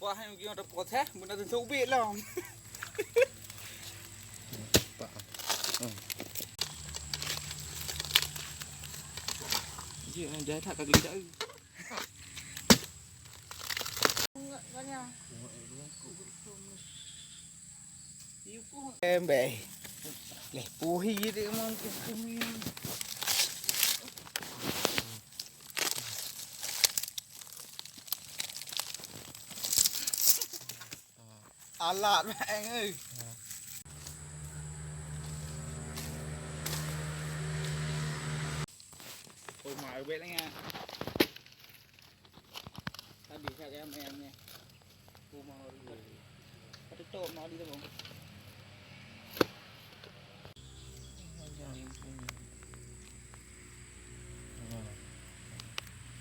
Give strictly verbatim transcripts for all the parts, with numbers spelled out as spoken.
Wah, yang gini ada pot, heh, beuna teuntèe ubit lah. Jih, jai that ka geulidak. Em, bèk. Leh puhi deh, mau ke sini. Alat maeng euy. Oh, mak ubet lagi. Tadi saya maeng ni. Oh, mau di. Kata tu mau di tu.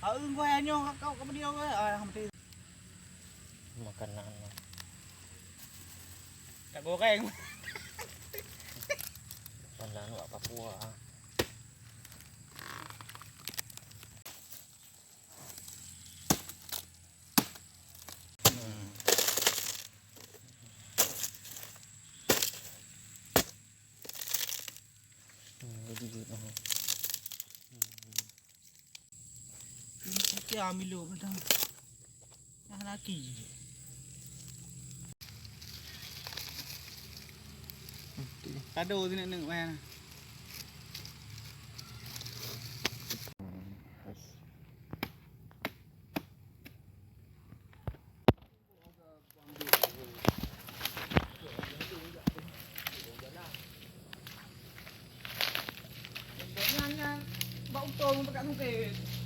Aeung gua nyoe kau ka beudiau ke? Ah, mati. Makanan lah. Tak goreng. Pandang wak Papua. Hmm. Hmm, jadi, oh. Hmm. Ini sakit ambil lu, kadang. Nah, laki. Kado sini, neng, weh. Nyan, nyan, bak uto ngon pakat mungken.